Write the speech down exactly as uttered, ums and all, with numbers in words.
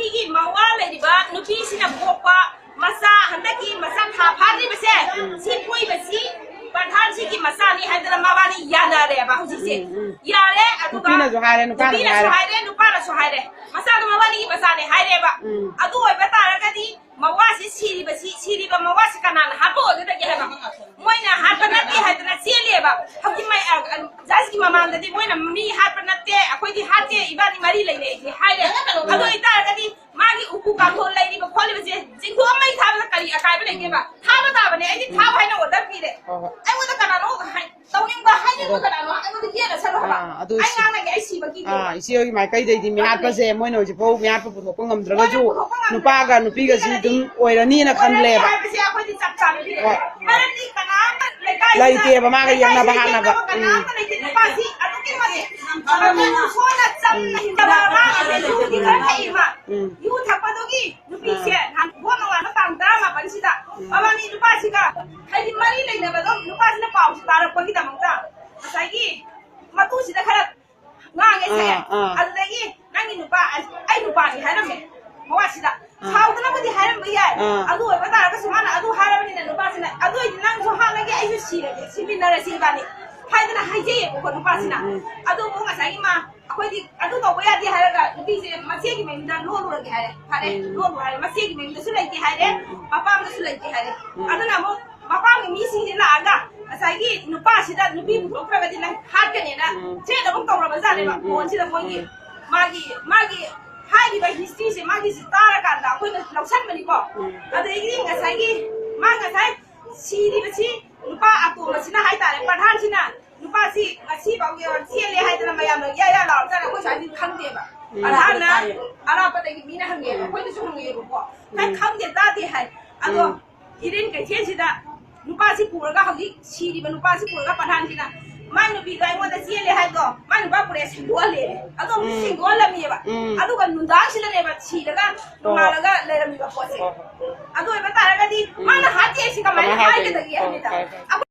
ꯁꯤꯒꯤ ꯃꯋꯥ ꯂꯩꯔꯤꯕ ꯅꯨꯄꯤꯁꯤꯅ ꯄꯣꯛꯄ ꯃꯆꯥ, ꯍꯟꯗꯛꯀꯤ ꯃꯆꯥ ꯊꯥ ꯐꯥꯗ꯭ꯔꯤꯕꯁꯦ, ꯁꯤ ꯄꯣꯛꯏꯕꯁꯤ ꯄ꯭ꯔꯙꯥꯟꯁꯤꯒꯤ ꯃꯆꯥꯅꯤ ꯍꯥꯏꯗꯅ ꯃꯕꯥꯅꯤ ꯌꯥꯅꯔꯦꯕ ꯍꯧꯖꯤꯛꯁꯦ꯫ ꯎꯝ, ꯎꯝ꯫ ꯌꯥꯔꯦ, ꯑꯗꯨꯒ ꯅꯨꯄꯤꯅꯁꯨ ꯍꯥꯏꯔꯦ, ꯅꯨꯄꯥꯅꯁꯨ ꯅꯨꯄꯤꯅꯁꯨ ꯍꯥꯏꯔꯦ꯫ ꯍꯥꯏꯔꯦ, ꯅꯨꯄꯥꯅꯁꯨ ꯍꯥꯏꯔꯦ, ꯃꯆꯥꯗꯣ ꯃꯕꯥꯅꯤꯒꯤ ꯃꯆꯥꯅꯦ ꯍꯥꯏꯔꯦꯕ꯫ ꯎꯝ꯫ ꯑꯗꯨ ꯑꯣꯏꯕ ꯇꯥꯔꯒꯗꯤ ꯃꯋꯥꯁꯤ ꯁꯤꯔꯤꯕꯁꯤ, ꯁꯤꯔꯤꯕ ꯃꯋꯥꯁꯤ ꯀꯅꯥꯅ ꯍꯥꯠꯄ ꯑꯣꯏꯒꯗꯒꯦ ꯍꯥꯏꯕ? ꯃꯣꯏꯅ ꯍꯥꯠꯄ ꯅꯠꯇꯦ ꯍꯥꯏꯗꯅ ꯆꯦꯜꯂꯦꯕ꯫ ꯍꯧꯖꯤꯛ ꯃ-, ꯑ, ꯑ, ꯖꯁꯀꯤ ꯃꯃꯥꯡꯗꯗꯤ ꯃꯣꯏꯅ ꯃꯤ ꯍꯥꯠꯄ ꯅꯠꯇꯦ, ꯑꯩꯈꯣꯏꯗꯤ ꯍꯥꯠꯇꯦ, ꯏꯕꯥꯅꯤ ꯃꯔꯤ ꯂꯩꯅꯩꯗꯤ ꯍꯥꯏꯔꯦ꯫ ꯑꯗꯨ ꯑꯣꯏꯇꯥꯔꯒꯗꯤ ꯃꯥꯒꯤ ꯎꯄꯨ ꯀꯥꯡꯊꯣꯜ ꯂꯩꯔꯤꯕ ꯈꯣꯠꯂꯤꯕꯁꯦ ꯆꯤꯡꯊꯣꯛꯑ ꯃꯩ ꯊꯥꯕꯗ ꯀꯔꯤ ꯑꯀꯥꯏꯕ ꯂꯩꯒꯦꯕ? ꯊꯥꯕ ꯇꯥꯕꯅꯦ, ꯑꯩꯗꯤ ꯊꯥꯕ ꯍꯥꯏꯅ order ꯄꯤꯔꯦ꯫ ꯍꯣꯏ, ꯍꯣꯏ꯫ ꯑꯩꯉꯣꯟꯗ ꯀꯅꯥꯅꯣ ꯍꯥꯏ-, ꯇꯧꯅꯤꯡꯕ ꯍꯥꯏꯅꯤꯡꯕ ꯑꯗꯣ ꯀꯅꯥꯅꯣ? ꯑꯩꯉꯣꯟꯗ ꯌꯦꯠꯅ ꯁꯛꯂꯣ ꯍꯥꯏꯕ꯫ ꯑꯥ, ꯑꯗꯨ ꯑꯩ ꯏꯆꯦ-, ꯉꯥꯡꯅꯒꯦ, ꯑꯩ ꯁꯤꯕ ꯀꯤꯗꯦ꯫ ꯑꯥ, ꯏꯆꯦ ꯍꯣꯏꯒꯤ ꯃꯥꯏꯀꯩꯗꯩꯗꯤ ꯃꯤꯍꯥꯠꯄꯁꯦ ꯃꯣꯏꯅ ꯍꯧꯖꯤꯛꯐꯥꯎ ꯃꯤꯍꯥꯠꯄ ꯄꯨꯊꯣꯛꯄ ꯉꯝꯗ꯭ꯔꯒꯁꯨ ꯃꯣꯏꯅ ꯄꯨꯊꯣꯛꯄ ꯉꯝꯗ꯭ꯔꯦ꯫ ꯅꯨꯄꯥꯒ ꯅꯨꯄꯤꯒꯁꯤ ꯅꯨꯄꯤꯒꯗꯤ ꯑꯗꯨꯝ ꯑꯣꯏꯔꯅꯤꯅ ꯑꯣꯏꯔꯅꯤ ꯈꯜꯂꯦꯕ꯫ ꯍꯥꯏꯕꯁꯦ ꯑꯩꯈꯣꯏꯗꯤ ꯆꯞ ꯆꯥꯕ ꯄꯤꯔꯦ꯫ ꯍꯣꯏ꯫ ꯃꯔꯝꯗꯤ ꯀꯅꯥꯝꯇ ꯂꯩꯀꯥꯏꯁꯤꯗ, ꯂꯩꯇꯦꯕ ꯃꯥꯒ ꯌꯦꯡꯅꯕ ꯂꯩꯀꯥꯏꯁꯤꯗ ꯍꯥꯠꯅꯕ꯫ ꯌꯦꯡꯅꯕ ꯀꯅꯥꯝꯇ ꯎꯝ꯫ ꯂꯩꯇꯦ꯫ ꯅꯨꯄꯥꯁꯤ ꯑꯗꯨꯛꯀꯤ ꯃꯇꯤꯛ ꯎꯝ꯫ ꯁꯣꯟꯅ ꯆꯝꯅ ꯎꯝ꯫ ꯍꯤꯡꯖꯕ ꯑꯉꯥꯡ ꯑꯃꯅꯤ꯫ ꯌꯨꯗꯤ ꯈꯔ ꯊꯛꯏ ꯃꯥ꯫ ꯎꯝ꯫ ꯌꯨ ꯊꯛꯄꯗꯨꯒꯤ ꯅꯨꯄꯤꯁꯦ ꯑꯥ꯫ ꯅꯍꯥꯟ ꯚꯣꯠ ꯅꯣꯡꯉꯥꯟꯕ ꯇꯥꯡ ꯇꯔꯥꯃꯥꯄꯟꯁꯤꯗ ꯎꯝ꯫ ꯃꯕꯥꯅꯤ ꯅꯨꯄꯥꯁꯤꯒ ꯍꯥꯏꯗꯤ ꯃꯔꯤ ꯂꯩꯅꯕꯗꯣ ꯅꯨꯄꯥꯁꯤꯅ ꯄꯥꯎꯁꯤ ꯇꯥꯔꯛꯄꯒꯤꯗꯃꯛꯇ ꯉꯁꯥꯏꯒꯤ ꯃꯇꯨꯁꯤꯗ ꯈꯔ ꯉꯥꯡꯉꯦꯁꯦ꯫ ꯑꯥ, ꯑꯥ꯫ ꯑꯗꯨꯗꯒꯤ ꯅꯪꯒꯤ ꯅꯨꯄꯥ, ꯑꯩ ꯅꯨꯄꯥꯅꯤ ꯍꯥꯏꯔꯝꯃꯦ ꯃꯋꯥꯁꯤꯗ꯫ ꯑꯥ꯫ ꯁꯥꯎꯗꯅꯕꯨꯗꯤ ꯍꯥꯏꯔꯝꯕ ꯌꯥꯏ꯫ ꯑꯥ꯫ ꯑꯗꯨ ꯑꯣꯏꯕ ꯇꯥꯔꯒꯁꯨ ꯃꯥꯅ ꯑꯗꯨ ꯍꯥꯏꯔꯕꯅꯤꯅ ꯅꯨꯄꯥꯁꯤꯅ, "ꯑꯗꯨ ꯑꯣꯏꯗꯤ ꯅꯪꯁꯨ ꯍꯥꯠꯂꯒꯦ, ꯑꯩꯁꯨ ꯁꯤꯔꯒꯦ, ꯁꯤꯃꯤꯟꯅꯔꯁꯤ ꯏꯕꯥꯅꯤ" ꯍꯥꯏꯗꯅ ꯍꯥꯏꯖꯩꯌꯦꯕꯀꯣ ꯅꯨꯄꯥꯁꯤꯅ꯫ ꯎꯝ, ꯎꯝ꯫ ꯑꯗꯨꯕꯨ ꯉꯁꯥꯏꯒꯤ ꯃꯥ, ꯑꯩꯈꯣꯏꯗꯤ ꯑꯗꯨ ꯇꯧꯕ ꯌꯥꯗꯦ ꯍꯥꯏꯔꯒ ꯅꯨꯄꯤꯁꯦ ꯃꯆꯦꯒꯤ ꯃꯌꯨꯝꯗ ꯂꯣꯜꯂꯨꯔꯒꯦ ꯍꯥꯏꯔꯦ꯫ ꯐꯔꯦ, ꯎꯝ꯫ ꯂꯣꯜꯂꯨ ꯍꯥꯏꯔꯦ꯫ ꯃꯆꯦꯒꯤ ꯃꯌꯨꯝꯗꯁꯨ ꯂꯩꯇꯦ ꯍꯥꯏꯔꯦ, ꯎꯝ, ꯎꯝ꯫ ꯃꯄꯥꯝꯗꯁꯨ ꯂꯩꯇꯦ ꯍꯥꯏꯔꯦ꯫ ꯎꯝ꯫ ꯑꯗꯨꯅ ꯑꯃꯨꯛ ꯃꯄꯥꯝꯒꯤ ꯃꯤꯁꯤꯡꯁꯦ ꯂꯥꯛꯑꯒ ꯉꯁꯥꯏꯒꯤ ꯅꯨꯄꯥꯁꯤꯗ ꯅꯨꯄꯤ ꯄꯨꯊꯣꯛꯇ꯭ꯔꯒꯗꯤ ꯅꯪ ꯍꯥꯠꯀꯅꯦꯅ ꯎꯝ꯫ threat ꯑꯃꯨꯛ ꯇꯧꯔꯕꯖꯥꯠꯅꯦꯕ ꯎꯝ, ꯎꯝ, ꯐꯣꯟꯁꯤꯗ ꯃꯣꯏꯒꯤ꯫ ꯎꯝ꯫ ꯃꯥꯒꯤ, ꯃꯥꯒꯤ ꯍꯥꯏꯔꯤꯕ historyꯁꯦ ꯃꯥꯒꯤꯁꯦ ꯇꯥꯔꯀꯥꯟꯗ ꯑꯩꯈꯣꯏꯅ ꯂꯧꯁꯟꯕꯅꯤꯀꯣ꯫ ꯎꯝ꯫ ꯑꯗꯒꯤ ꯉꯁꯥꯏꯒꯤ ꯃꯥ ꯉꯁꯥꯏ ꯁꯤꯔꯤꯕꯁꯤ ꯅꯨꯄꯥ ꯑꯇꯣꯝꯕꯁꯤꯅ ꯍꯥꯏꯇꯥꯔꯦ, ꯄ꯭ꯔꯙꯥꯟꯁꯤꯅ ꯅꯨꯄꯥꯁꯤ ꯉꯁꯤꯐꯥꯎꯒꯤ ꯑꯣꯏꯅ ꯆꯦꯜꯂꯦ ꯍꯥꯏꯗꯅ ꯃꯌꯥꯝꯅ ꯏꯌꯥ ꯏꯌꯥ ꯂꯥꯎꯔꯖꯥꯠꯅꯤ꯫ ꯑꯩꯈꯣꯏ ꯁ꯭ꯋꯥꯏꯗꯤ ꯈꯪꯗꯦꯕ꯫ ꯎꯝ꯫ ꯄ꯭ꯔꯙꯥꯟꯅ ꯑꯔꯥꯞꯄꯗꯒꯤ ꯃꯤꯅ ꯍꯪꯉꯦꯕ, ꯎꯝ꯫ ꯑꯩꯈꯣꯏꯗꯁꯨ ꯍꯪꯉꯛꯑꯦꯕꯀꯣ꯫ ꯈꯔ ꯎꯝ꯫ ꯈꯪꯗꯦ ꯇꯥꯗꯦ ꯍꯥꯏ꯫ ꯑꯗꯣ ꯎꯝ꯫ ꯏꯔꯦꯟ ꯀꯩꯊꯦꯜꯁꯤꯗ ꯅꯨꯄꯥꯁꯤ ꯄꯨꯔꯒ, ꯍꯧꯖꯤꯛ ꯁꯤꯔꯤꯕ ꯅꯨꯄꯥꯁꯤ ꯄꯨꯔꯒ ꯄ꯭ꯔꯙꯥꯟꯁꯤꯅ ꯃꯥꯏ ꯅꯨꯄꯤꯗꯣ ꯑꯩꯉꯣꯟꯗ ꯆꯦꯜꯂꯦ ꯍꯥꯏꯗꯣ, ꯃꯥꯏ ꯅꯨꯄꯥ ꯄꯨꯔꯛꯑꯦ ꯁꯦꯡꯗꯣꯛꯍꯜꯂꯦ꯫ ꯑꯗꯣ ꯑꯃꯨꯛ ꯎꯝ꯫ ꯁꯦꯡꯗꯣꯛꯍꯜꯂꯝꯃꯦꯕ꯫ ꯎꯝ꯫ ꯑꯗꯨꯒ ꯅꯨꯡꯗꯥꯡꯁꯤꯗꯅꯦꯕ ꯁꯤꯔꯒ ꯍꯣꯏ, ꯍꯣꯏ꯫ ꯅꯣꯡꯉꯥꯜꯂꯒ ꯂꯩꯔꯝꯃꯤꯕ ꯄꯣꯠꯁꯦ꯫ ꯍꯣꯏ, ꯍꯣꯏ꯫ ꯑꯗꯨ ꯑꯣꯏꯕ ꯇꯥꯔꯒꯗꯤ ꯎꯝ꯫ ꯃꯥꯅ ꯍꯥꯠꯀꯦ ꯍꯥꯏꯁꯤ ꯀꯃꯥꯏꯅ ꯀꯃꯥꯏꯅ ꯍꯥꯠꯀꯦ? ꯍꯥꯏꯒꯗꯒꯦ ꯍꯣꯏ, ꯍꯥꯏꯕꯅꯤꯗ? ꯐꯔꯦ, ꯐꯔꯦ꯫